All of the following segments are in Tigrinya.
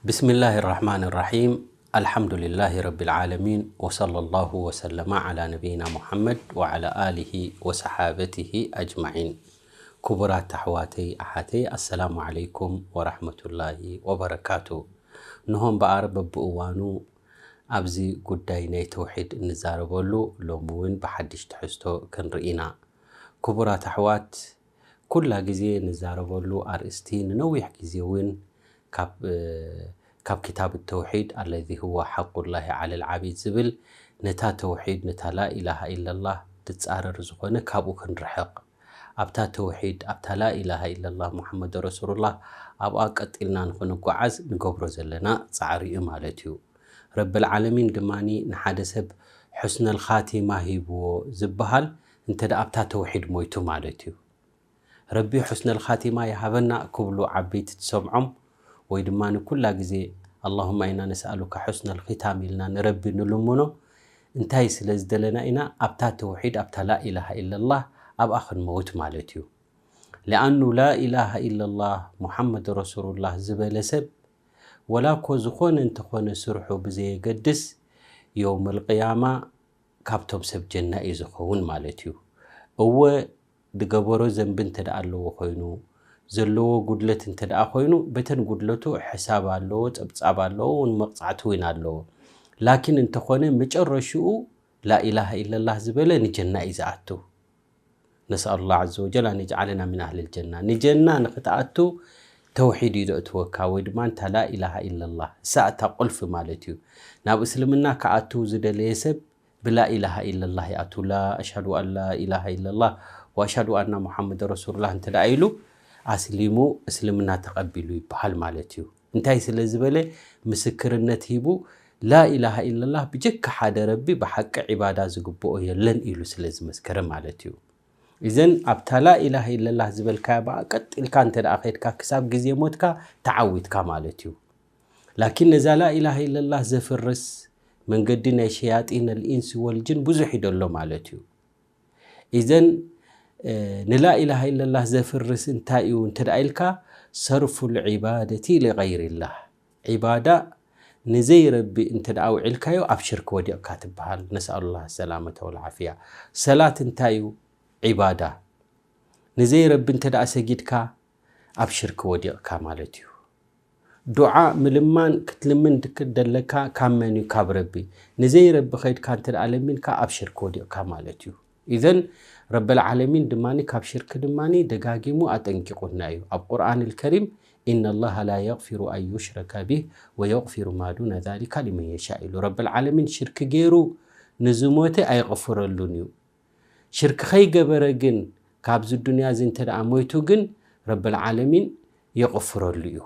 بسم الله الرحمن الرحيم. الحمد لله رب العالمين، وصلى الله وسلم على نبينا محمد وعلى آله وصحابته أجمعين. ክቡራት ኣሕዋተይ ኣሓተይ፣ ኣሰላሙ ዓለይኩም ወራሕመቱላሂ ወበረካቱ። ንሆ እምበኣር በብእዋኑ ኣብዚ ጉዳይ ናይ ተውሒድ እንዛረበሉ፣ ሎሚ እውን ብሓድሽ ትሕዝቶ ክንርኢ ኢና። ክቡራት ኣሕዋት፣ ኩላ ግዜ ንዛረበሉ ኣርእስቲ ንነዊሕ ግዜ እውን ካብ፣ እ፣ ካብ ክታብ ተውሒድ ኣለዚ ህወ ሓቁላሂ ዓለል ዓቢድ ዝብል፣ ነታ ተውሒድ፣ ነታ ላኢላሃ ኢለላህ ትጻረር ዝኾነ ካብኡ ክንርሕቕ፣ ኣብታ ተውሒድ፣ ኣብታ ላኢላሃ ኢለላህ ሙሓመድ ረሱሉላህ ኣብኣ ቀጢልና ንኽንጓዓዝ ንገብሮ ዘለና ጻዕሪ እዩ ማለት እዩ። ረብል ዓለሚን ድማኒ ንሓደ ሰብ ሑስነል ኻቲማ ሂብዎ ዝበሃል እንተ ደኣ ኣብታ ተውሒድ ሞይቱ ማለት እዩ። ረቢ ሑስነል ኻቲማ ይሃበና ክብሉ ዓበይቲ ትሰምዖም ወይ ድማ ንኩላ ግዜ ኣላሁማ ኢና ነስኣሉካ ሑስነል ኺታም ኢልና ንረቢ ንልምኖ እንታይ ስለ ዝደለና ኢና ኣብታ ተውሒድ ኣብታ ላኢላሃ ኢለላህ ኣብኣ ክንመውት ማለት እዩ። ሊኣኑ ላኢላሃ ኢለላህ ሙሓመድ ረሱሉላህ ዝበለ ሰብ ወላ እኮ ዝኾነ እንተኾነ ስርሑ ብዘየገድስ የውመል ቅያማ ካብቶም ሰብ ጀና እዩ ዝኸውን ማለት እዩ። እወ ዝገበሮ ዘንቢ እንተ ደኣ ኣለዎ ኮይኑ፣ ዘለዎ ጉድለት እንተ ደኣ ኮይኑ፣ በተን ጉድለቱ ሕሳብ ኣለዎ፣ ጸብጻብ ኣለዎ፣ እውን መቕጻዕቲ እውን ኣለዎ። ላኪን እንተኾነ መጨረሽኡ ላኢላሃ ኢለላህ ዝበለ ንጀና እዩ ዝኣቱ። ነስኣሉላህ ዓዘ ወጀል ኣን የጅዓለና ሚን ኣህሊል ጀና። ንጀና ንኽትኣቱ ተውሒድ እዩ ዘእትወካ፣ ወይ ድማ እንታ ላኢላሃ ኢለላህ፣ እሳ እታ ቁልፊ ማለት እዩ። ናብ እስልምና ክኣቱ ዝደለየ ሰብ ብላኢላሃ ኢለላህ ይኣቱ። ላ ኣሽሃዱ ኣን ላኢላሃ ኢለላህ ወኣሽሃዱ ኣና ሙሓመድ ረሱሉላህ እንተ ደኣ ኢሉ ኣስሊሙ፣ እስልምና ተቐቢሉ ይበሃል ማለት እዩ። እንታይ ስለ ዝበለ? ምስክርነት ሂቡ ላኢላሃ ኢለላህ ብጀካ ሓደ ረቢ ብሓቂ ዒባዳ ዝግብኦ የለን ኢሉ ስለ ዝመስከረ ማለት እዩ። እዘን ኣብታ ላኢላሃ ኢለላህ ዝበልካያ ብኣ ቀጥ ኢልካ እንተ ደኣ ኸድካ ክሳብ ግዜ ሞትካ ተዓዊትካ ማለት እዩ። ላኪን ነዛ ላኢላሃ ኢለላህ ዘፍርስ መንገዲ ናይ ሸያጢን ኣልኢንስ ወልጅን ብዙሕ እዩ ደሎ ማለት እዩ። ኢዘን፣ እ፣ ንላኢላሃ ኢለላህ ዘፍርስ እንታይ እዩ እንተ ደኣ ኢልካ፣ ሰርፉል ዒባደቲ ሊገይሪላህ። ዒባዳ ንዘይ ረቢ እንተ ደኣ ኣውዒልካዮ ኣብ ሽርክ ወዲቕካ ትበሃል። ነስኣሉላህ ሰላመተ ወልዓፍያ። ሰላት እንታይ እዩ? ዒባዳ። ንዘይ ረቢ እንተ ደኣ ሰጊድካ ኣብ ሽርክ ወዲቕካ ማለት እዩ። ዱዓ ምልማን ክትልምን ድክ-፣ ደለካ ካብ መን እዩ? ካብ ረቢ። ንዘይ ረቢ ኸይድካ እንተ ደኣ ለሚንካ ኣብ ሽርክ ወዲቕካ ማለት እዩ። ኢዘን ረበል ዓለሚን ድማኒ ካብ ሽርክ ድማኒ ደጋጊሙ ኣጠንቂቑና እዩ። ኣብ ቁርኣን ኣልከሪም፣ "ኢነ ላሃ ላ የግፊሩ ኣን ዩሽረከ ቢህ ወየግፊሩ ማ ዱነ ዛሊካ ሊመን የሻእ" ኢሉ። ረበል ዓለሚን ሽርክ ገይሩ ንዝሞተ ኣይቕፍረሉን እዩ። ሽርክ ኸይገበረ ግን ካብዚ ዱንያ እዚ እንተ ደኣ ሞይቱ ግን ረበል ዓለሚን የቕፍረሉ እዩ።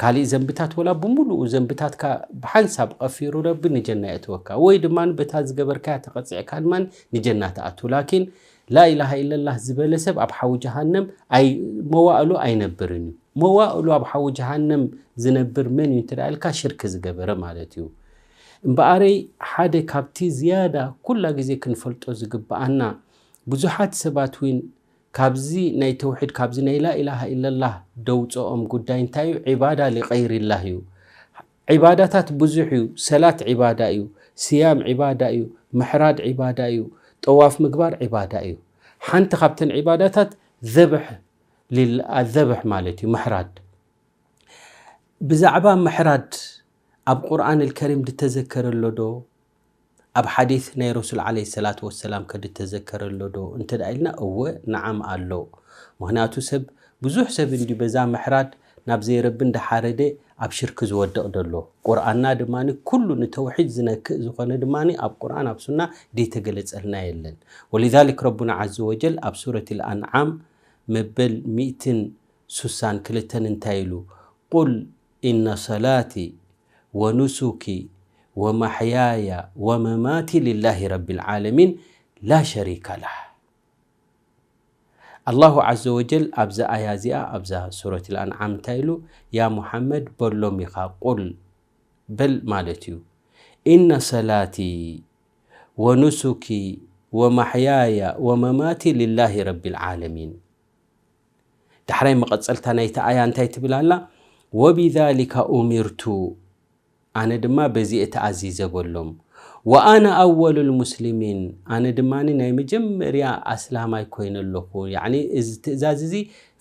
ካሊእ ዘንብታት ወላ ብምሉኡ ዘንብታትካ ብሓንሳብ ቐፊሩ ረቢ ንጀና የእትወካ፣ ወይ ድማ በታ ዝገበርካያ ተቐጺዕካ ድማ ንጀና ትኣቱ። ላኪን ላኢላሃ ኢለላህ ዝበለ ሰብ ኣብ ሓዊ ጀሃነም ኣይ-፣ መዋእሉ ኣይነብርን እዩ። መዋእሉ ኣብ ሓዊ ጀሃነም ዝነብር መን እዩ እንተ ደኣ ኢልካ ሽርክ ዝገበረ ማለት እዩ። እምበኣረይ ሓደ ካብቲ ዝያዳ ኩላ ግዜ ክንፈልጦ ዝግብኣና ብዙሓት ሰባት እውን ካብዚ ናይ ተውሒድ፣ ካብዚ ናይ ላኢላሃ ኢለላህ ደውፅኦም ጉዳይ እንታይ እዩ? ዒባዳ ሊቀይሪላህ እዩ። ዒባዳታት ብዙሕ እዩ። ሰላት ዒባዳ እዩ። ስያም ዒባዳ እዩ። ምሕራድ ዒባዳ እዩ። ጠዋፍ ምግባር ዒባዳ እዩ። ሓንቲ ካብተን ዒባዳታት ዘብሕ ሊል-፣ ዘብሕ ማለት እዩ፣ ምሕራድ። ብዛዕባ ምሕራድ ኣብ ቁርኣን ኣልከሪም ድተዘከረ ኣሎ ዶ? ኣብ ሓዲስ ናይ ረሱል ዓለይሂ ሰላቱ ወሰላም ከ ድተዘከረ ኣሎ ዶ እንተ ደኣ ኢልና፣ እወ፣ ነዓም ኣሎ። ምኽንያቱ ሰብ፣ ብዙሕ ሰብ እንድዩ በዛ ምሕራድ ናብ ዘይረቢ እንዳሓረደ ኣብ ሽርክ ዝወድቕ ደሎ። ቁርኣንና ድማኒ ኩሉ ንተውሒድ ዝነክእ ዝኾነ ድማኒ ኣብ ቁርኣን ኣብ ሱና ደይተገለጸልና የለን። ወሊዛሊክ ረቡና ዓዘ ወጀል ኣብ ሱረት ኣልኣንዓም መበል ሚእትን ሱሳን ክልተን እንታይ ኢሉ? ቁል ኢነ ሰላቲ ወኑሱኪ ወማሕያያ ወመማቲ ሊላሂ ረቢል ዓለሚን ላ ሸሪከ ላህ። ኣላሁ ዓዘ ወጀል ኣብዛ ኣያ እዚኣ፣ ኣብዛ ሱረት ኣልኣንዓም እንታይ ኢሉ? ያ ሙሓመድ በሎም ኢኻ፣ ቁል በል ማለት እዩ። ኢነ ሰላቲ ወኑሱኪ ወማሕያያ ወመማቲ ሊላሂ ረቢል ዓለሚን። ዳሕራይ መቐጸልታ ናይቲ ኣያ እንታይ ትብል ኣላ? ወቢዛሊካ ኡሚርቱ፣ ኣነ ድማ በዚ እየ ተኣዚዘ በሎም። ወኣነ ኣወሉል ሙስሊሚን፣ ኣነ ድማ ናይ መጀመርያ ኣስላማይ ኮይነ ኣለኹ። ያኒ እዚ ትእዛዝ እዚ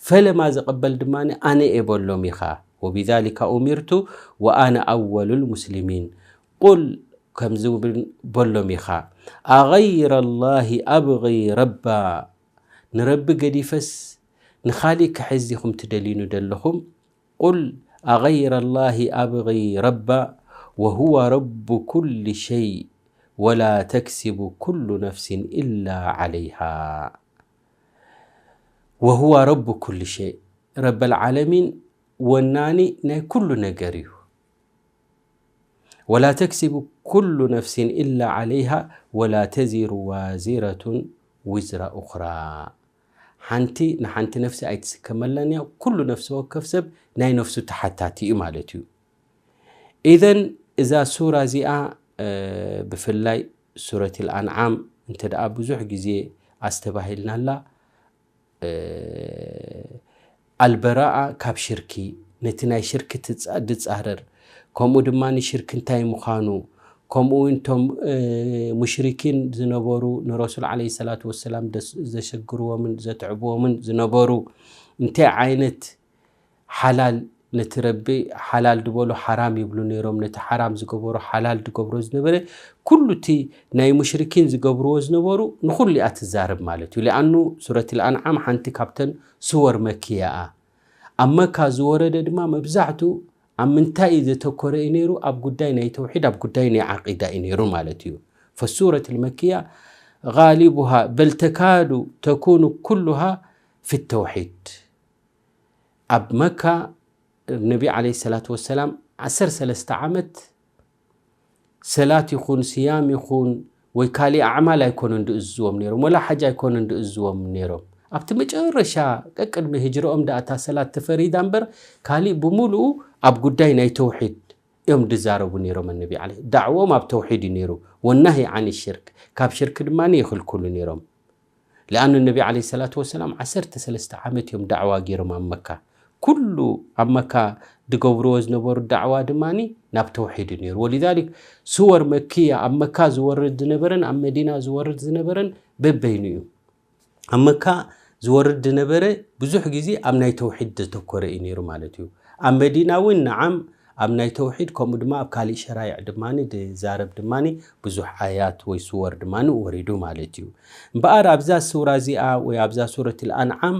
ፈለማ ዝቕበል ድማ ኣነ እየ በሎም ኢኻ። ወቢዛሊካ ኡሚርቱ ወኣነ ኣወሉል ሙስሊሚን። ቁል፣ ከምዚ እውን በሎም ኢኻ፣ ኣገይረ ላሂ ኣብጊ ረባ፣ ንረቢ ገዲፈስ ንኻሊእ ክሕዝ ኢኹም ትደልዩኒ ደለኹም? ቁል ኣገይረ ላሂ ኣብጊ ረባ ወሁወ ረቡ ኩሊ ሸይ ወላ ተክሲቡ ኩሉ ነፍሲን ኢላ ዓለይሃ። ወሁወ ረቡ ኩሊ ሸይ፣ ረበል ዓለሚን ወናኒ ናይ ኩሉ ነገር እዩ። ወላ ተክሲቡ ኩሉ ነፍሲን ኢላ ዓለይሃ ወላ ተዚሩ ዋዚረቱን ዊዝራ ኡኽራ። ሓንቲ ንሓንቲ ነፍሲ ኣይትስከመላን እያ። ኩሉ ነፍሲ ወከፍ ሰብ ናይ ነፍሱ ተሓታቲ እዩ ማለት እዩ። ኢዘን እዛ ሱራ እዚኣ፣ እ፣ ብፍላይ ሱረት ኣልኣንዓም እንተ ደኣ ብዙሕ ግዜ ኣስተባሂልናላ፣ እ፣ ኣልበራኣ ካብ ሽርኪ፣ ነቲ ናይ ሽርኪ ትጻ-፣ ድጻረር፣ ከምኡ ድማ ሽርኪ እንታይ ምዃኑ፣ ከምኡ እውን እቶም፣ እ፣ ሙሽሪኪን ዝነበሩ ንረሱል ዓለይሂ ሰላቱ ወሰላም ደስ-፣ ዘሸግርዎምን ዘትዕብዎምን ዝነበሩ እንታይ ዓይነት ሓላል፣ ነቲ ረቢ ሓላል ድበሎ ሓራም ይብሉ ነይሮም፣ ነቲ ሓራም ዝገበሮ ሓላል ድገብሮ ዝነበረ፣ ኩሉ እቲ ናይ ሙሽሪኪን ዝገብርዎ ዝነበሩ ንኹሉ እያ ትዛረብ ማለት እዩ። ሊኣኑ ሱረት ኣልኣንዓም ሓንቲ ካብተን ስወር መክያ እያ። ኣብ መካ ዝወረደ ድማ መብዛሕትኡ ኣብ ምንታይ እዩ ዘተኮረ እዩ ነይሩ? ኣብ ጉዳይ ናይ ተውሒድ፣ ኣብ ጉዳይ ናይ ዓቂዳ እዩ ነይሩ ማለት እዩ። ፈሱረት ልመክያ ጋሊቡሃ በል ተካዱ ተኩኑ ኩሉሃ ፊ ተውሒድ። ኣብ መካ ነቢ ዓለይሂ ሰላቱ ወሰላም ዓሰርተ ሰለስተ ዓመት ሰላት ይኹን ስያም ይኹን ወይ ካሊእ ኣዕማል ኣይኮኑን ድእዝዝዎም ነይሮም፣ ወላ ሓጅ ኣይኮኑን ድእዝዝዎም ነይሮም። ኣብቲ መጨረሻ ቀቅድሚ ህጅርኦም ደኣ እታ ሰላት ተፈሪዳ እምበር፣ ካሊእ ብምሉኡ ኣብ ጉዳይ ናይ ተውሒድ እዮም ድዛረቡ ነይሮም። ነቢ ዓለ-፣ ዳዕዎም ኣብ ተውሒድ እዩ ነይሩ። ወናሂ ዓን ሽርክ፣ ካብ ሽርክ ድማ ይኽልክሉ ነይሮም። ሊኣኑ ነቢ ዓለይሂ ሰላቱ ወሰላም ዓሰርተ ሰለስተ ዓመት እዮም ዳዕዋ ገይሮም ኣብ መካ። ኩሉ ኣብ መካ ድገብርዎ ዝነበሩ ዳዕዋ ድማ ናብ ተውሒድ እዩ ነይሩ። ወሊዛሊክ ስወር መክያ ኣብ መካ ዝወርድ ዝነበረን ኣብ መዲና ዝወርድ ዝነበረን በበይኑ እዩ። ኣብ መካ ዝወርድ ዝነበረ ብዙሕ ግዜ ኣብ ናይ ተውሒድ ዘተኮረ እዩ ነይሩ ማለት እዩ። ኣብ መዲና እውን ነዓም ኣብ ናይ ተውሒድ፣ ከምኡ ድማ ኣብ ካሊእ ሸራይዕ ድማ ድዛረብ ድማ ብዙሕ ኣያት ወይ ስወር ድማ ወሪዱ ማለት እዩ። እምበኣር ኣብዛ ሱራ እዚኣ ወይ ኣብዛ ሱረት ኣልኣንዓም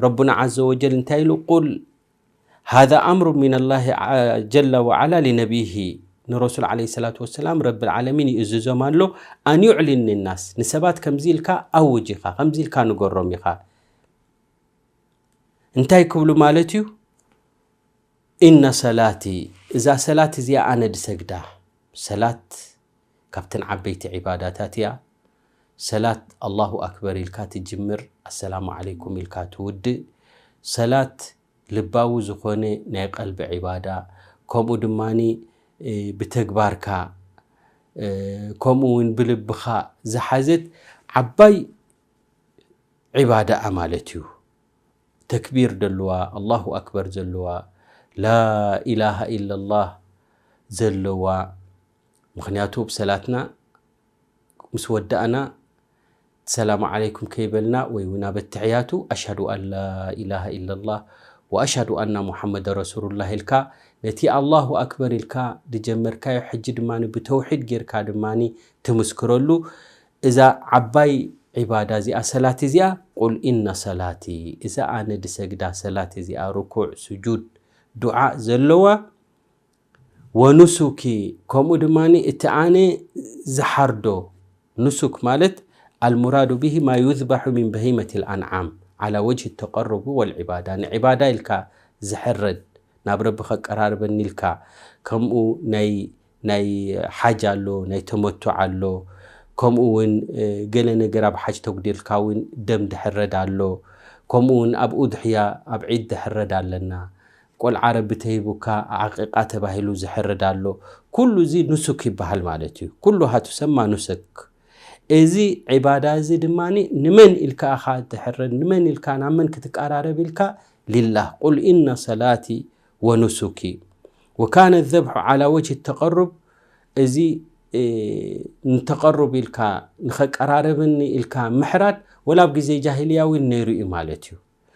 ረቡና ዓዘ ወጀል እንታይ ኢሉ? ቁል ሃዛ ኣምሩ ሚን ላሂ ዓ-፣ ጀለ ወዓላ ሊነቢሂ፣ ንረሱል ዓለይሂ ሰላቱ ወሰላም ረብል ዓለሚን ይእዝዞም ኣሎ። ኣን ዩዕሊን ሊናስ፣ ንሰባት ከምዚ ኢልካ ኣውጅ ኢኻ፣ ከምዚ ኢልካ ንገሮም ኢኻ። እንታይ ክብሉ ማለት እዩ? ኢነ ሰላቲ፣ እዛ ሰላት እዚኣ ኣነ ድሰግዳ። ሰላት ካብተን ዓበይቲ ዒባዳታት እያ። ሰላት ኣላሁ ኣክበር ኢልካ ትጅምር፣ ኣሰላሙ ዓለይኩም ኢልካ ትውድእ። ሰላት ልባዊ ዝኾነ ናይ ቀልቢ ዒባዳ፣ ከምኡ ድማኒ፣ እ፣ ብተግባርካ፣ እ፣ ከምኡ እውን ብልብኻ ዝሓዘት ዓባይ ዒባዳኣ ማለት እዩ። ተክቢር ደለዋ፣ ኣላሁ ኣክበር ዘለዋ፣ ላኢላሃ ኢለላህ ዘለዋ። ምኽንያቱ ብሰላትና ምስ ወዳእና ሰላሙ ዓለይኩም ከይበልና ወይ እውን ኣብ ኣትሕያቱ ኣሽሃዱ ኣን ላኢላሃ ኢለላህ ወኣሽሃዱ ኣና ሙሓመደ ረሱሉላህ ኢልካ ነቲ ኣላሁ ኣክበር ኢልካ ድጀመርካዮ ሕጂ ድማ ብተውሒድ ጌርካ ድማ ትምስክረሉ። እዛ ዓባይ ዒባዳ እዚኣ፣ ሰላት እዚኣ፣ ቁል ኢነ ሰላቲ፣ እዛ ኣነ ድሰግዳ ሰላት እዚኣ፣ ርኩዕ፣ ስጁድ፣ ዱዓ ዘለዋ፣ ወኑሱኪ፣ ከምኡ ድማ እቲ ኣነ ዝሓርዶ፣ ኑሱክ ማለት፣ ኣልሙራዱ ብሂ ማ ዩዝባሑ ሚን በሂመት ልኣንዓም ዓላ ወጅሂ ተቀሩቡ ወልዒባዳ፣ ንዒባዳ ኢልካ ዝሕረድ፣ ናብ ረቢ ከቀራርበኒ ኢልካ፣ ከምኡ ናይ ናይ ሓጅ ኣሎ፣ ናይ ተመቱዕ ኣሎ። ከምኡ እውን፣ እ፣ ገለ ነገር ኣብ ሓጅ ተጉዲልካ እውን ደም ድሕረድ ኣሎ። ከምኡ እውን ኣብ ኡድሕያ፣ ኣብ ዒድ ድሕረድ ኣለና። ቆልዓ ረቢ ተሂቡካ ዓቂቃ ተባሂሉ ዝሕረድ ኣሎ። ኩሉ እዚ ኑሱክ ይበሃል ማለት እዩ። ኩሉሃ ቱሰማ ኑሱክ። እዚ ዒባዳ እዚ ድማ ንመን ኢልካ ኢኻ ትሕረድ፣ ንመን ኢልካ፣ ናብ መን ክትቀራረብ ኢልካ? ሊላህ። ቁል ኢነ ሰላቲ ወኑሱኪ ወካነ ዘብሑ ዓላ ወጅሂ ተቐሩብ። እዚ ንተቐሩብ ኢልካ ንኸቀራረብኒ ኢልካ ምሕራድ ወላ ኣብ ግዜ ጃሂልያ እውን ነይሩ እዩ ማለት እዩ።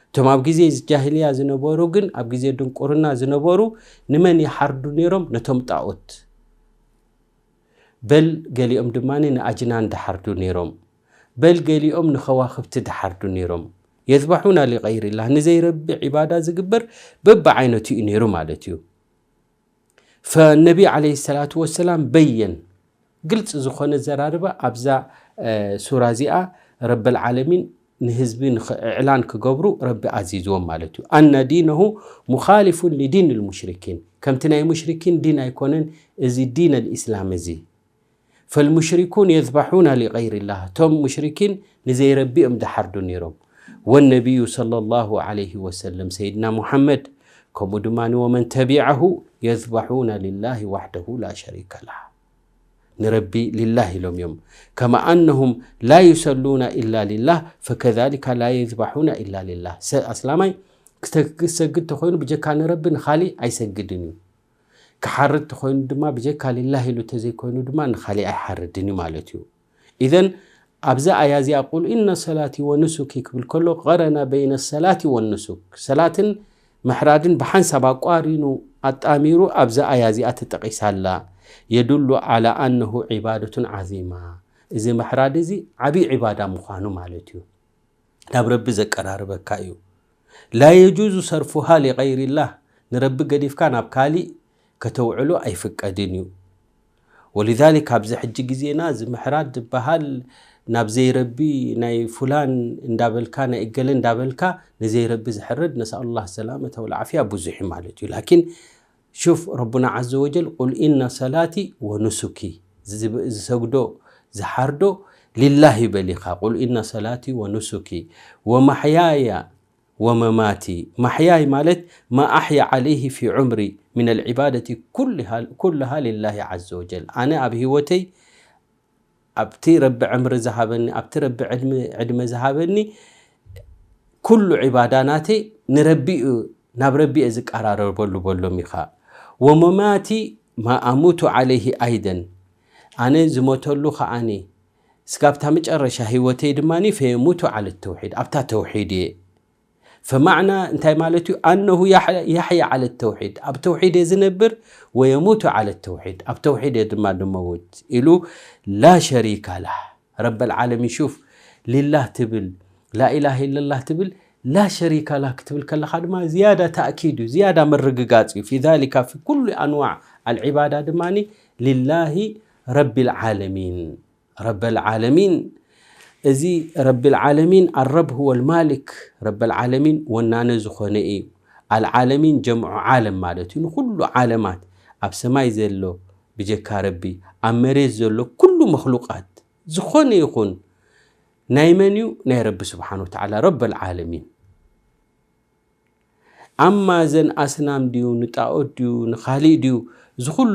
እቶም ኣብ ግዜ ጃሂልያ ዝነበሩ ግን ኣብ ግዜ ድንቁርና ዝነበሩ ንመን ይሓርዱ ነይሮም? ነቶም ጣኦት። በል ገሊኦም ድማ ንኣጅናን ድሓርዱ ነይሮም። በል ገሊኦም ንኸዋኽብቲ ድሓርዱ ነይሮም። የዝባሑና ሊቀይርላህ፣ ንዘይረቢ ዒባዳ ዝግበር በብዓይነቱ እዩ ነይሩ ማለት እዩ። ፈነቢ ዓለይሂ ሰላቱ ወሰላም በየን ግልጽ ዝኾነ ዘራርባ ኣብዛ ሱራ እዚኣ ረበል ዓለሚን ንህዝቢ እዕላን ክገብሩ ረቢ ኣዚዝዎም ማለት እዩ። ኣነ ዲነሁ ሙኻሊፉን ሊዲን ልሙሽሪኪን፣ ከምቲ ናይ ሙሽሪኪን ዲን ኣይኮነን እዚ ዲን ኣልኢስላም እዚ። ፈልሙሽሪኩን የዝባሑና ሊቀይርላህ፣ እቶም ሙሽሪኪን ንዘይረቢ እዮም ድሓርዱ ነይሮም። ወነቢዩ ሰለላሁ ዓለይሂ ወሰለም ሰይድና ሙሓመድ ከምኡ ድማ ወመን ተቢዐሁ የዝባሑና ሊላሂ ዋሕደሁ ላ ሸሪከ ላህ። ንረቢ ሊላህ ኢሎም እዮም። ከማ ኣነሁም ላ ዩሰሉና ኢላ ሊላህ ፈከዛሊካ ላ የዝባሑና ኢላ ሊላህ። ኣስላማይ ክሰግድ ተኮይኑ ብጀካ ንረቢ ንኻሊእ ኣይሰግድን እዩ። ክሓርድ ተኮይኑ ድማ ብጀካ ሊላህ ኢሉ ተዘይኮይኑ ድማ ንኻሊእ ኣይሓርድን እዩ ማለት እዩ። ኢዘን ኣብዛ ኣያ እዚኣ ቁል ኢነ ሰላቲ ወኑሱኪ ክብል ከሎ ቀረነ በይነ ሰላቲ ወኑሱክ፣ ሰላትን ምሕራድን ብሓንሳብ ኣቋሪኑ ኣጣሚሩ ኣብዛ ኣያ እዚኣ ተጠቒሳ ኣላ። የዱሉ ዓላ ኣነሁ ዒባደቱን ዓዚማ፣ እዚ ምሕራድ እዚ ዓብዪ ዒባዳ ምዃኑ ማለት እዩ። ናብ ረቢ ዘቀራርበካ እዩ። ላ የጁዙ ሰርፉሃ ሊቀይሪላህ፣ ንረቢ ገዲፍካ ናብ ካሊእ ከተውዕሎ ኣይፍቀድን እዩ። ወሊዛሊክ ኣብዚ ሕጂ ግዜና እዚ ምሕራድ ዝበሃል ናብ ዘይረቢ ናይ ፉላን እንዳበልካ ናይ እገለ እንዳበልካ ንዘይረቢ ዝሕርድ ነስኣሉላህ ሰላመተ ወልዓፍያ ብዙሕ እዩ ማለት እዩ። ላኪን ሹፍ ረቡና ዓዘ ወጀል ቁል ኢነ ሰላቲ ወኑሱኪ ዝሰግዶ ዝሓርዶ ሊላህ ይበል ኢኻ። ቁል ኢነ ሰላቲ ወኑሱኪ ወማሕያያ ወመማቲ፣ ማሕያይ ማለት ማ ኣሕያ ዓለይሂ ፊ ዑምሪ ሚነል ዒባደቲ ኩልሃ ሊላሂ ዓዘ ወጀል። ኣነ ኣብ ህይወተይ ኣብቲ ረቢ ዕምሪ ዝሃበኒ ኣብቲ ረቢ ዕድመ ዝሃበኒ ኩሉ ዒባዳ ናተይ ንረቢ እዩ፣ ናብ ረቢ እየ ዝቀራረበሉ በሎም ኢኻ። ወመማቲ ማ ኣሙቱ ዓለይሂ ኣይደን፣ ኣነ ዝሞተሉ ከዓኒ ስጋብታ መጨረሻ ህይወተይ ድማ ፈየሙቱ ዓለ ተውሒድ፣ ኣብታ ተውሒድ እየ። ፈማዕና እንታይ ማለት እዩ? ኣነሁ ያሕያ ዓለ ተውሒድ፣ ኣብ ተውሒድ እየ ዝነብር፣ ወየሙቱ ዓለ ተውሒድ፣ ኣብ ተውሒድ እየ ድማ ድመውት ኢሉ። ላ ሸሪካ ላህ ረበል ዓለሚን። ሹፍ ሊላህ ትብል ላኢላሃ ኢለላህ ትብል ላ ሸሪካ ላህ ክትብል ከለኻ ድማ ዝያዳ ተእኪድ እዩ፣ ዝያዳ ምርግጋፅ እዩ። ፊ ዛሊካ ፊ ኩሉ ኣንዋዕ ኣልዒባዳ ድማ ሊላሂ ረቢል ዓለሚን። ረበል ዓለሚን። እዚ ረቢል ዓለሚን ኣረብ ሁወል ማሊክ፣ ረበል ዓለሚን ወናነ ዝኾነ እዩ። ኣልዓለሚን ጀምዑ ዓለም ማለት እዩ። ንኹሉ ዓለማት ኣብ ሰማይ ዘሎ ብጀካ ረቢ፣ ኣብ መሬት ዘሎ ኩሉ መክሉቃት ዝኾነ ይኹን ናይ መን እዩ? ናይ ረቢ ስብሓን ወተዓላ ረበል ዓለሚን። ኣማ እዘን ኣስናም ድዩ ንጣኦት ድዩ ንኻሊእ ድዩ እዚ ኩሉ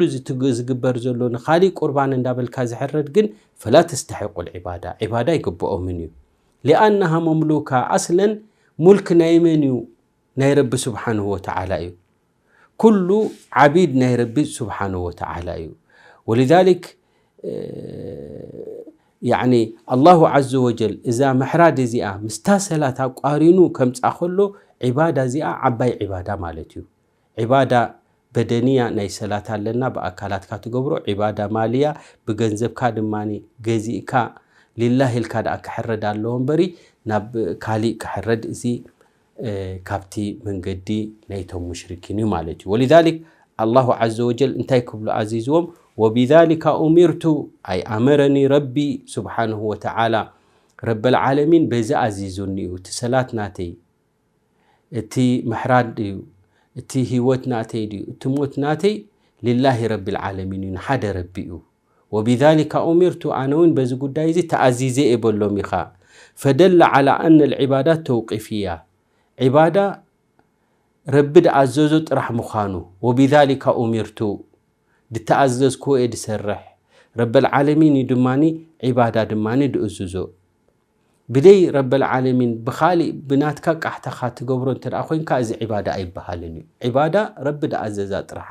ዝግበር ዘሎ ንኻሊእ ቁርባን እንዳበልካ ዝሕረድ ግን ፈላ ተስተሒቁል ዒባዳ፣ ዒባዳ ኣይግብኦምን እዩ። ሊኣነሃ መምሉካ ኣስለን ሙልክ ናይ መን እዩ? ናይ ረቢ ስብሓንሁ ወተዓላ እዩ። ኩሉ ዓቢድ ናይ ረቢ ስብሓንሁ ወተዓላ እዩ። ወሊዛሊክ ያዕኒ ኣላሁ ዓዘ ወጀል እዛ ምሕራድ እዚኣ ምስታ ሰላት ኣቋሪኑ ከምፃ ከሎ ዒባዳ እዚኣ ዓባይ ዒባዳ ማለት እዩ። ዒባዳ በደንያ ናይ ሰላት ኣለና ብኣካላትካ ትገብሮ፣ ዒባዳ ማልያ ብገንዘብካ ድማ ገዚእካ ሊላህ ኢልካ ደኣ ክሕረድ ኣለዎ እምበሪ ናብ ካሊእ ክሕረድ እዚ ካብቲ መንገዲ ናይቶም ሙሽሪኪን እዩ ማለት እዩ። ወሊዛሊክ ኣላሁ ዓዘ ወጀል እንታይ ክብሉ ኣዚዝዎም? ወቢዛሊካ ኡሚርቱ፣ ኣይ ኣመረኒ ረቢ ስብሓንሁ ወተዓላ፣ ረበል ዓለሚን በዚ ኣዚዙኒ እዩ። እቲ ሰላት ናተይ፣ እቲ ምሕራድ እዩ፣ እቲ ህይወት ናተይ ድዩ፣ እቲ ሞት ናተይ ሊላሂ ረቢል ዓለሚን እዩ፣ ንሓደ ረቢ እዩ። ወቢዛሊካ ኡሚርቱ፣ ኣነ እውን በዚ ጉዳይ እዚ ተኣዚዘ እየ በሎም ኢኻ። ፈደለ ዓላ ኣነ ልዕባዳት ተውቂፍያ፣ ዒባዳ ረቢ ድኣዘዞ ጥራሕ ምዃኑ፣ ወቢዛሊካ ኡሚርቱ፣ ድተኣዘዝክዎ እየ ድሰርሕ፣ ረበል ዓለሚን እዩ ድማኒ ዒባዳ ድማኒ ድእዝዞ። ብደይ ረበል ዓለሚን ብኻሊእ ብናትካ ቃሕታኻ ትገብሮ እንተ ደኣ ኮይንካ፣ እዚ ዒባዳ ኣይበሃልን እዩ። ዒባዳ ረቢ ደኣዘዛ ጥራሓ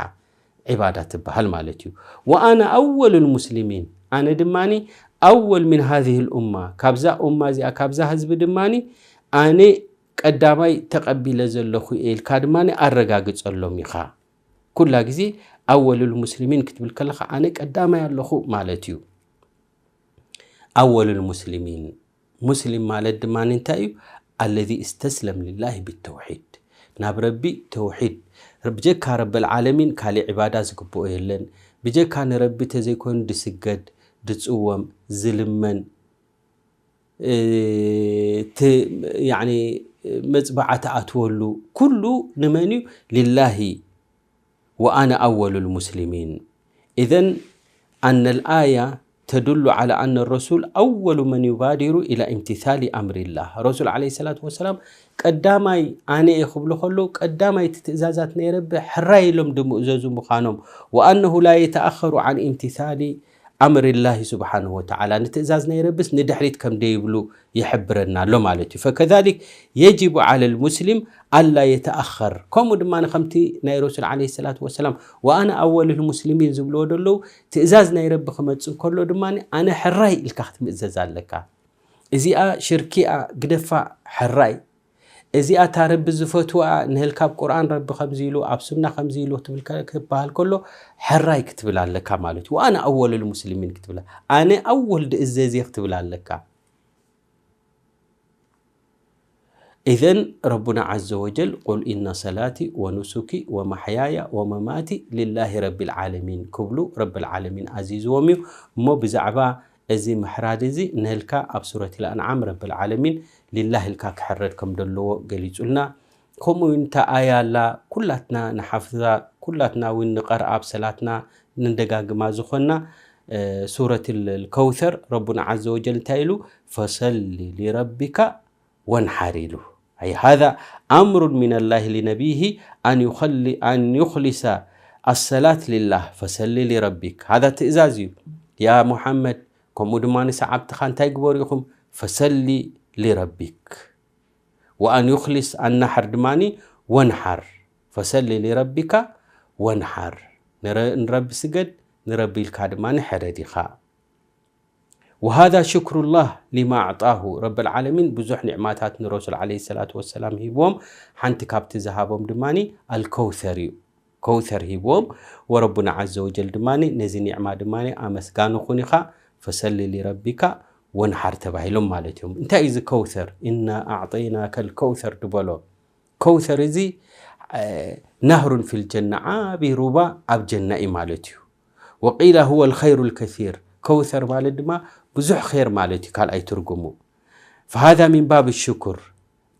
ዒባዳ ትበሃል ማለት እዩ። ወኣና ኣወሉል ሙስሊሚን፣ ኣነ ድማኒ ኣወል ሚን ሃዚሂል ኡማ፣ ካብዛ ኡማ እዚኣ፣ ካብዛ ህዝቢ ድማኒ ኣነ ቀዳማይ ተቐቢለ ዘለኹ እየ ኢልካ ድማኒ ኣረጋግጸሎም ኢኻ። ኩላ ግዜ ኣወሉል ሙስሊሚን ክትብል ከለኻ ኣነ ቀዳማይ ኣለኹ ማለት እዩ። ኣወሉል ሙስሊሚን፣ ሙስሊም ማለት ድማ እንታይ እዩ? ኣለዚ እስተስለም ሊላሂ ብተውሒድ፣ ናብ ረቢ ተውሒድ፣ ብጀካ ረበል ዓለሚን ካሊእ ዕባዳ ዝግብኦ የለን። ብጀካ ንረቢ ተዘይኮይኑ ድስገድ፣ ድጽወም፣ ዝልመን፣ እ፣ ት-፣ ያኒ መጽባዓ ትኣትወሉ ኩሉ ንመን እዩ? ሊላሂ። وأنا أول المسلمين. إذن أن الآية تدل على أن الرسول أول من يبادر إلى امتثال أمر الله. ረሱል ዓለይሂ ሰላቱ ወሰላም ቀዳማይ ኣነ እየ ክብሉ ከለዉ፣ ቀዳማይ እቲ ትእዛዛት ናይ ረቢ ሕራይ ኢሎም ድምእዘዙ ምዃኖም፣ وأنه لا يتأخر عن امتثال أمر الله سبحانه وتعالى، ንትእዛዝ ናይ ረብስ ንድሕሪት ከም ደይብሉ ይሕብረና ኣሎ ማለት እዩ። فكذلك يجب على المسلم ألا يتأخر። ከምኡ ድማ ከምቲ ናይ ረሱል ዓለይሂ ሰላቱ ወሰላም "ወኣነ ኣወሉል ሙስሊሚን" ዝብልዎ ዘለዉ፣ ትእዛዝ ናይ ረቢ ክመጽእ ከሎ ድማ ኣነ ሕራይ ኢልካ ክትምእዘዝ ኣለካ። እዚኣ ሽርኪኣ ግደፋ፣ ሕራይ። እዚኣ እታ ረቢ ዝፈትዋ፣ ንህልካ ኣብ ቁርኣን ረቢ ከምዚ ኢሉ፣ ኣብ ሱና ከምዚ ኢሉ ክትብል ከ-፣ ክበሃል ከሎ፣ ሕራይ ክትብል ኣለካ ማለት እዩ። "ወኣነ ኣወሉል ሙስሊሚን" ክትብል፣ ኣነ ኣወል ድእዘዝ እየ ክትብል ኣለካ። إذن ربنا عز وجل: "قل إن صلاتي ونسكي ومحياي ومماتي لله رب العالمين" ክብሉ ረብል ዓለሚን ኣዚዝዎም እዩ። እሞ ብዛዕባ እዚ ምሕራድ እዚ ንህልካ ኣብ ሱረት ኣልኣንዓም ረብል ዓለሚን ሊላህ ኢልካ ክሕረድ ከም ዘለዎ ገሊጹልና። ከምኡ እውን እታ ኣያ ኣላ፣ ኩላትና ንሓፍዛ፣ ኩላትና እውን ንቐርኣ፣ ኣብ ሰላትና ንደጋግማ ዝኾንና፣ እ፣ ሱረት ል-፣ ልከውተር ረቡና ዓዘ ወጀል እንታይ ኢሉ? "ፈሰሊ ሊረቢካ ወንሓር" ኢሉ። أي هذا أمر من الله لنبيه أن يخل-، أن يخلص الصلاة لله، "ፈሰሊ ሊረቢክ" هذا ትእዛዝ እዩ። ያ ሙሓመድ፣ ከምኡ ድማ ንሰዓብትኻ እንታይ ግበሩ ኢኹም? "ፈሰሊ ሊረቢክ" وأن يخلص النحر ድማኒ "ወንሓር"፣ "ፈሰሊ ሊረቢካ ወንሓር"፣ ንረ-፣ ንረቢ ስገድ፣ ንረቢ ኢልካ ድማኒ ሕረድ ኢኻ። وهذا شكر الله لما أعطاه። ረብል ዓለሚን ብዙሕ ኒዕማታት ንረሱል ዓለይሂ ሰላቱ ወሰላም ሂብዎም። ሓንቲ ካብቲ ዝሃቦም ድማኒ ኣልከውሰር እዩ። ከውሰር ሂብዎም። ወረቡና ዓዘ ወጀል ድማኒ ነዚ ኒዕማ ድማኒ ኣመስጋኒ ኩን ኢኻ፣ ፈሰሊ ሊረቢካ ወንሓር ተባሂሎም ማለት እዮም። እንታይ እዩ እዚ ከውሰር? "ኢና ኣዕጠይናከ ልከውሰር" ድበሎ። ከውሰር እዚ፣ እ፣ ናህሩን ፊል ጀና፣ ዓቢ ሩባ ኣብ ጀና እዩ ማለት እዩ። ወቂላ ሁወ ልኸይሩ ልከሲር። ከውሰር ማለት ድማ ብዙሕ ኸይር ማለት እዩ፣ ካልኣይ ትርጉሙ። ፈሃዛ ሚን ባብ ሽኩር።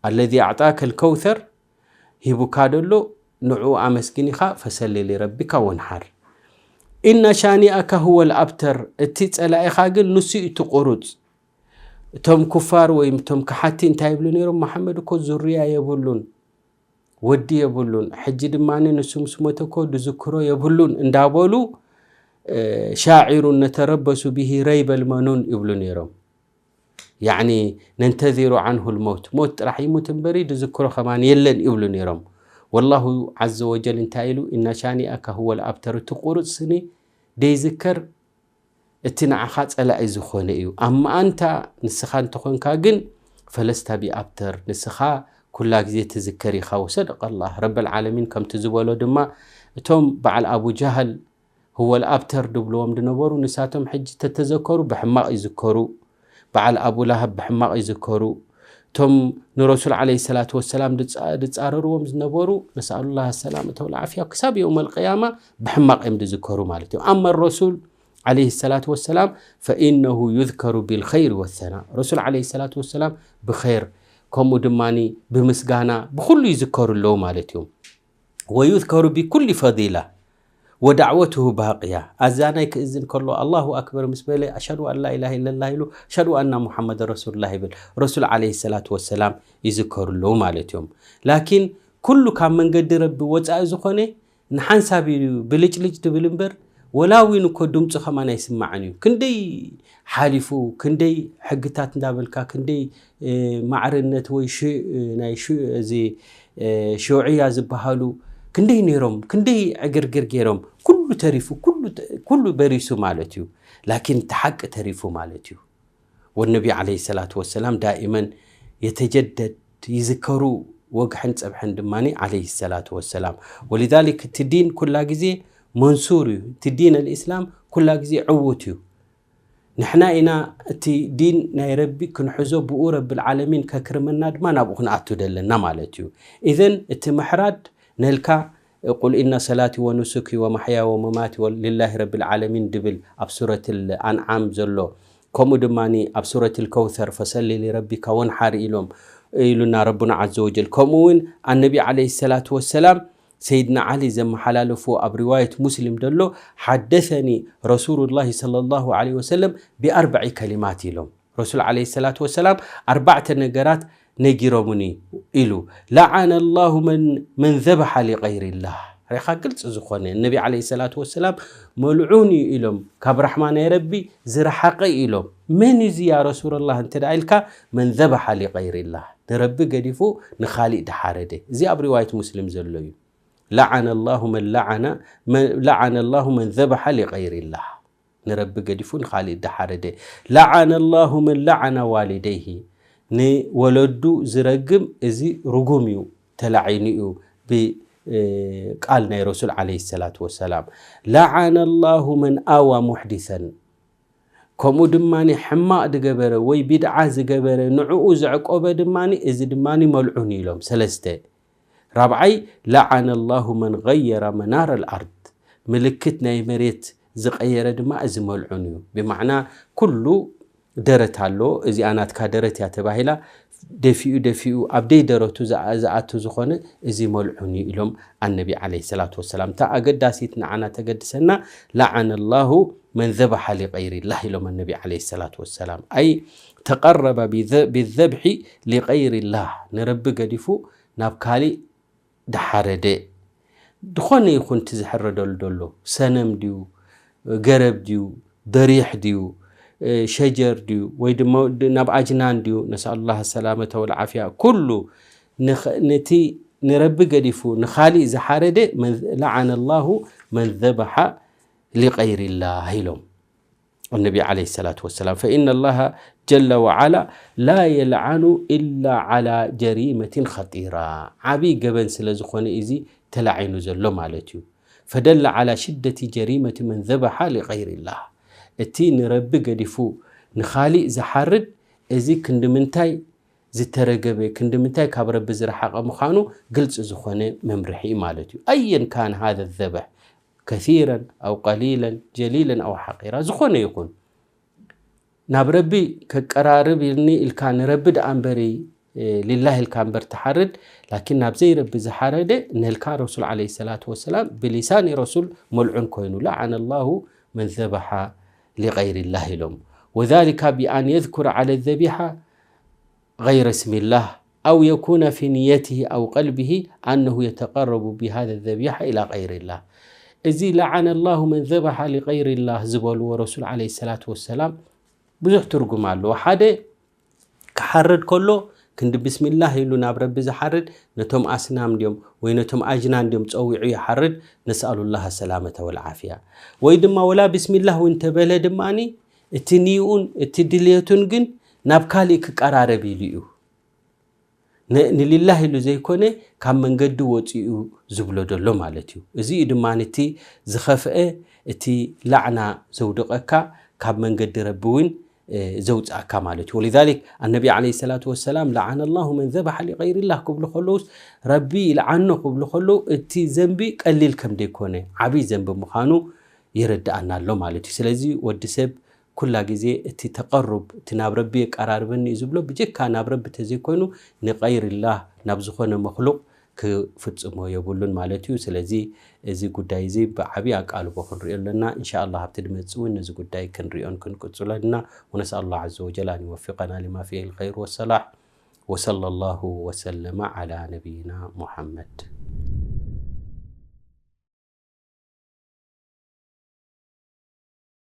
ኣለዚ ኣዕጣከ ልከውሰር ሂቡካ ደሎ ንዕኡ ኣመስግን ኢኻ፣ ፈሰሊ ሊረቢካ ወንሓር። "ኢነ ሻኒኣከ ሁወ ልኣብተር"፣ እቲ ጸላኢኻ ግን ንሱ እዩ እቲ ቁሩጽ። እቶም ኩፋር ወይም እቶም ከሓቲ እንታይ ይብሉ ነይሮም? "መሓመድ እኮ ዙርያ የብሉን፣ ወዲ የብሉን፣ ሕጂ ድማ ንሱ ምስ ሞተ እኮ ድዝክሮ የብሉን" እንዳበሉ፣ እ፣ "ሻዒሩን ነተረበሱ ብሂ ረይበል መኑን" ይብሉ ነይሮም። ያዕኒ፣ "ነንተዚሩ ዓንሁ ልመውት፣ ሞት ጥራሕ ይሙት እምበሪ ድዝክሮ ከማን የለን" ይብሉ ነይሮም። ወላሁ ዓዘ ወጀል እንታይ ኢሉ? "ኢነ ሻኒኣከ ሁወ ልኣብተር"፣ እቲ ቁሩጽ ስኒ ደይዝከር እቲ ንዓኻ ጸላኢ ዝኾነ እዩ። ኣብ መኣንታ ንስኻ እንተኾንካ ግን ፈለስታ ቢኣብተር፣ ንስኻ ኩላ ግዜ ትዝከር ኢኻ። ወሰደቀ ኣላህ ረበል ዓለሚን ከምቲ ዝበሎ ድማ፣ እቶም በዓል ኣቡ ጃህል፣ "ሁወል ኣብተር" ድብልዎም ድነበሩ፣ ንሳቶም ሕጂ ተተዘከሩ ብሕማቕ ይዝከሩ። በዓል ኣቡ ላሃብ ብሕማቕ ይዝከሩ። እቶም ንረሱል ዓለይሂ ሰላቱ ወሰላም ድጻ-፣ ድጻረርዎም ዝነበሩ፣ ነስኣሉላህ ሰላመተ ወልዓፍያ፣ ክሳብ የውመል ቅያማ ብሕማቕ እዮም ድዝከሩ ማለት እዩ። ኣማ ረሱል ዓለይሂ ሰላቱ ወሰላም ፈኢነሁ ዩዝከሩ ቢልኸይር ወሰና። ረሱል ዓለይሂ ሰላቱ ወሰላም ብኸይር፣ ከምኡ ድማኒ ብምስጋና፣ ብኹሉ ይዝከሩ ኣለዉ ማለት እዩ። ወዩዝከሩ ቢኩሊ ፈዲላ ወዳዕወቱሁ ባቅያ። ኣዛናይ ክእዝን ከሎ ኣላሁ ኣክበር ምስ በለ፣ ኣሽሀዱ ኣን ላ ኢላሃ ኢለላህ ኢሉ፣ ኣሽሀዱ ኣና ሙሐመድ ረሱሉላህ ይብል። ረሱል ዓለይሂ ሰላቱ ወሰላም ይዝከሩ ኣለዉ ማለት እዮም። ላኪን ኩሉ ካብ መንገዲ ረቢ ወጻኢ ዝኾነ ንሓንሳብ እዩ ብልጭልጭ ድብል እምበር፣ ወላ እውን እኮ ድምፁ ከማን ኣይስማዕን እዩ። ክንደይ ሓሊፉ፣ ክንደይ ሕግታት እንዳበልካ፣ ክንደይ ማዕርነት ወይ ናይ እዚ ሽውዕያ ዝበሃሉ ክንደይ ነይሮም፣ ክንደይ ዕግርግር ገይሮም፣ ኩሉ ተሪፉ፣ ኩሉ በሪሱ ማለት እዩ። ላኪን እቲ ሓቂ ተሪፉ ማለት እዩ። ወነቢ ዓለይሂ ሰላቱ ወሰላም ዳኢመን የተጀደድ፣ ይዝከሩ፣ ወግሕን ፀብሕን ድማ ዓለይሂ ሰላቱ ወሰላም። ወሊዛሊክ እቲ ዲን ኩላ ግዜ መንሱር እዩ። እቲ ዲን ኣልእስላም ኩላ ግዜ ዕዉት እዩ። ንሕና ኢና እቲ ዲን ናይ ረቢ ክንሕዞ፣ ብኡ ረብል ዓለሚን ከክርመና ድማ ናብኡ ክንኣቱ ደለና ማለት እዩ። ኢዘን እቲ ምሕራድ ነልካ ቁል ኢነ ሰላቲ ወኑሱኪ ወማሕያ ወመማቲ ሊላሂ ረብል ዓለሚን ድብል ኣብ ሱረት ኣንዓም ዘሎ፣ ከምኡ ድማ ኣብ ሱረት ከውሰር ፈሰሊ ሊረቢካ ወንሓር ኢሎም ኢሉና ረቡና ዓዘ ወጀል። ከምኡ እውን ኣነቢ ዓለይሂ ሰላቱ ወሰላም ሰይድና ዓሊ ዘመሓላለፍዎ ኣብ ሪዋየት ሙስሊም ዘሎ፣ ሓደሰኒ ረሱሉላሂ ሰለላሁ ዓለይሂ ወሰለም ቢኣርበዒ ከሊማት ኢሎም። ረሱል ዓለይሂ ሰላቱ ወሰላም ኣርባዕተ ነገራት ነጊሮምኒ ኢሉ። ለዓነ ላሁ መን ዘበሓ ሊቀይሪላህ። ሪኻ ግልፂ ዝኾነ ነቢ ዓለይሂ ሰላቱ ወሰላም መልዑን እዩ ኢሎም፣ ካብ ራሕማ ናይ ረቢ ዝረሓቐ ኢሎም። መን እዩ እዚ ያ ረሱሉላህ እንተ ደኣ ኢልካ፣ መን ዘበሓ ሊቀይሪላህ፣ ንረቢ ገዲፉ ንኻሊእ ድሓረደ። እዚ ኣብ ሪዋየት ሙስሊም ዘሎ እዩ። ለዓነ ላሁ መን ለዓነ መን- ለዓነ ላሁ መን ዘበሓ ሊቀይሪላህ፣ ንረቢ ገዲፉ ንኻሊእ ድሓረደ። ለዓነ ላሁ መን ለዓነ ዋሊደይሂ፣ ንወለዱ ዝረግም እዚ ርጉም እዩ፣ ተላዒኑ እዩ ብቃል ናይ ረሱል ዓለይሂ ሰላቱ ወሰላም። ለዓነ ላሁ መን ኣዋ ሙሕዲሰን፣ ከምኡ ድማ ሕማቕ ዝገበረ ወይ ቢድዓ ዝገበረ ንዕኡ ዘዕቆበ ድማ፣ እዚ ድማ መልዑን እዩ ኢሎም። ሰለስተ። ራብዓይ፣ ለዓነ ላሁ መን ገየረ መናረ ልኣርድ፣ ምልክት ናይ መሬት ዝቀየረ ድማ እዚ መልዑን እዩ። ብማዕና ኩሉ ደረት ኣሎ፣ እዚኣ ናትካ ደረት እያ ተባሂላ፣ ደፊኡ ደፊኡ ኣብ ደይ ደረቱ ዝኣ- ዝኣቱ ዝኾነ እዚ መልዑን እዩ ኢሎም ኣነቢ ዓለይሂ ሰላቱ ወሰላም። እታ ኣገዳሲት ንዓና ተገድሰና፣ ለዓነ ላሁ መን ዘበሓ ሊቀይሪላህ ኢሎም ኣነቢ ዓለይሂ ሰላቱ ወሰላም። ኣይ ተቀረበ ቢዘ- ቢዘብሒ ሊቀይሪላህ፣ ንረቢ ገዲፉ ናብ ካሊእ ድሓረደ። ዝኾነ ይኹን እቲ ዝሕረደሉ ዘሎ ሰነም ድዩ፣ ገረብ ድዩ፣ ደሪሕ ድዩ፣ ሸጀር ድዩ፣ ወይ ድማ ናብ ኣጅናን ድዩ፣ ነስኣሉላህ ሰላመተ ወልዓፍያ። ኩሉ ንኽ- ነቲ ንረቢ ገዲፉ ንኻሊእ ዝሓረደ መን- ለዓነ ላሁ መን ዘበሓ ሊቀይሪላህ ኢሎም። النبي عليه الصلاة والسلام، فإن الله جل وعلا لا يلعن إلا على جريمة خطيرة. ዓብዪ ገበን ስለ ዝኾነ እዚ ተላዒኑ ዘሎ ማለት እዩ። فدل على شدة جريمة من ذبح لغير الله. እቲ ንረቢ ገዲፉ ንኻሊእ ዝሓርድ እዚ ክንዲ ምንታይ ዝተረገበ፣ ክንዲ ምንታይ ካብ ረቢ ዝረሓቐ ምዃኑ ግልፂ ዝኾነ መምርሒ ማለት እዩ። أيا كان هذا الذبح، كثيرا أو قليلا، جليلا أو حقيرا، ዝኾነ ይኹን ናብ ረቢ ከቀራርብ ኢልኒ ኢልካ ንረቢ ደኣ እምበሪ ሊላህ ኢልካ እምበር ትሓርድ። ላኪን ናብ ዘይረቢ ዝሓረደ ነልካ ረሱል ዓለይሂ ሰላቱ ወሰላም ብሊሳን ረሱል መልዑን ኮይኑ፣ ለዓነ ላሁ መን ዘበሓ ሊቀይሪላህ ኢሎም። وذلك بأن يذكر على الذبيحة غير اسم الله أو يكون في نيته أو قلبه أنه يتقرب بهذا الذبيحة إلى غير الله. እዚ ለዓነ ላሁ መን ዘበሓ ሊቀይሪላህ ዝበልዎ ረሱል ዓለይሂ ሰላቱ ወሰላም ብዙሕ ትርጉም ኣለዎ። ሓደ ክሓርድ ከሎ ክንዲ ብስሚላህ ኢሉ ናብ ረቢ ዝሓርድ ነቶም ኣስናም ድዮም ወይ ነቶም ኣጅናን ድዮም ፀዊዑ ይሓርድ፣ ነስኣሉላህ ሰላመተ ወልዓፍያ። ወይ ድማ ወላ ብስሚላህ እውን ተበለ ድማ እቲ ንይኡን እቲ ድልየቱን ግን ናብ ካሊእ ክቀራረብ ኢሉ እዩ። ንሊላህ ኢሉ ዘይኮነ ካብ መንገዲ ወፂኡ ዝብሎ ዘሎ ማለት እዩ። እዚ እዩ ድማ እቲ ዝኸፍአ፣ እቲ ላዕና ዘውድቐካ፣ ካብ መንገዲ ረቢ እውን ዘውፅኣካ ማለት እዩ። ወሊዛሊክ ኣነቢ ዓለይሂ ሰላቱ ወሰላም ለዓነ ላሁ መን ዘበሐ ሊቀይሪላህ ክብሉ ከለውስ ረቢ ይልዓኖ ክብሉ ከለዉ እቲ ዘንቢ ቀሊል ከም ዘይኮነ ዓብዪ ዘንቢ ምዃኑ ይረድኣና ኣሎ ማለት እዩ። ስለዚ ወዲ ሰብ ኩላ ግዜ እቲ ተቐሩብ እቲ ናብ ረቢ የቀራርበኒ እዩ ዝብሎ ብጀካ ናብ ረቢ ተዘይኮይኑ ንቀይሪላህ ናብ ዝኾነ መክሉቅ ክፍጽሞ የብሉን ማለት እዩ። ስለዚ እዚ ጉዳይ እዚ ብዓቢ ኣቃልቦ ክንሪኦ ኣለና። እንሻኣላህ ኣብቲ ድመጽእ እውን ነዚ ጉዳይ ክንሪኦን ክንቅጽሎ ኣለና። ونسأل الله عز وجل أن يوفقنا لما فيه الخير والصلاح. وصلى الله وسلم على نبينا محمد.